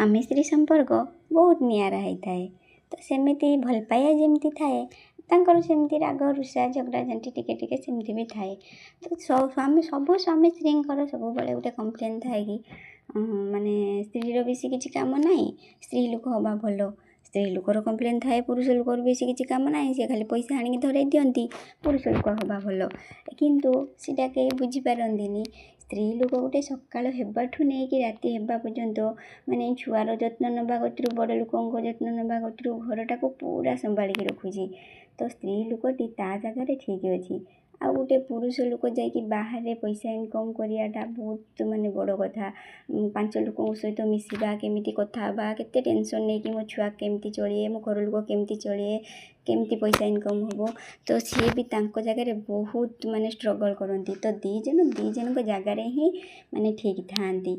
ସ୍ୱାମୀ ସ୍ତ୍ରୀ ସମ୍ପର୍କ ବହୁତ ନିଆରା ହୋଇଥାଏ। ତ ସେମିତି ଭଲ ପାଇବା ଯେମିତି ଥାଏ, ତାଙ୍କର ସେମିତି ରାଗ ରୁଷା ଝଗଡ଼ା ଝାଣ୍ଟି ଟିକେ ଟିକେ ସେମିତି ବି ଥାଏ। ତ ସ୍ୱାମୀ, ସବୁ ସ୍ୱାମୀ ସ୍ତ୍ରୀଙ୍କର ସବୁବେଳେ ଗୋଟେ କମ୍ପ୍ଲେନ୍ ଥାଏ କି ମାନେ ସ୍ତ୍ରୀର ବେଶୀ କିଛି କାମ ନାହିଁ, ସ୍ତ୍ରୀ ଲୋକ ହେବା ଭଲ। ସ୍ତ୍ରୀ ଲୋକର କମ୍ପ୍ଲେନ୍ ଥାଏ, ପୁରୁଷ ଲୋକର ବେଶୀ କିଛି କାମ ନାହିଁ, ସେ ଖାଲି ପଇସା ଆଣିକି ଧରାଇ ଦିଅନ୍ତି, ପୁରୁଷ ଲୋକ ହେବା ଭଲ। କିନ୍ତୁ ସେଇଟା କେହି ବୁଝିପାରନ୍ତିନି, ସ୍ତ୍ରୀ ଲୋକ ଗୋଟେ ସକାଳ ହେବାଠୁ ନେଇକି ରାତି ହେବା ପର୍ଯ୍ୟନ୍ତ ମାନେ ଛୁଆର ଯତ୍ନ ନେବା କତିରୁ, ବଡ଼ ଲୋକଙ୍କ ଯତ୍ନ ନେବା କତିରୁ, ଘରଟାକୁ ପୁରା ସମ୍ଭାଳିକି ରଖୁଛି। ତ ସ୍ତ୍ରୀ ଲୋକଟି ତା ଜାଗାରେ ଠିକ୍ ଅଛି। ଆଉ ଗୋଟେ ପୁରୁଷ ଲୋକ ଯାଇକି ବାହାରେ ପଇସା ଇନକମ୍ କରିବାଟା ବହୁତ ମାନେ ବଡ଼ କଥା। ପାଞ୍ଚ ଲୋକଙ୍କ ସହିତ ମିଶିବା, କେମିତି କଥା ହେବା, କେତେ ଟେନସନ୍ ନେଇକି ମୋ ଛୁଆ କେମିତି ଚଳିବେ, ମୋ ଘର ଲୋକ କେମିତି ଚଳିବେ, କେମିତି ପଇସା ଇନକମ୍ ହେବ, ତ ସିଏ ବି ତାଙ୍କ ଜାଗାରେ ବହୁତ ମାନେ ଷ୍ଟ୍ରଗଲ୍ କରନ୍ତି। ତ ଦୁଇ ଜଣ ଦୁଇ ଜଣଙ୍କ ଜାଗାରେ ହିଁ ମାନେ ଠିକ୍ ଥାଆନ୍ତି।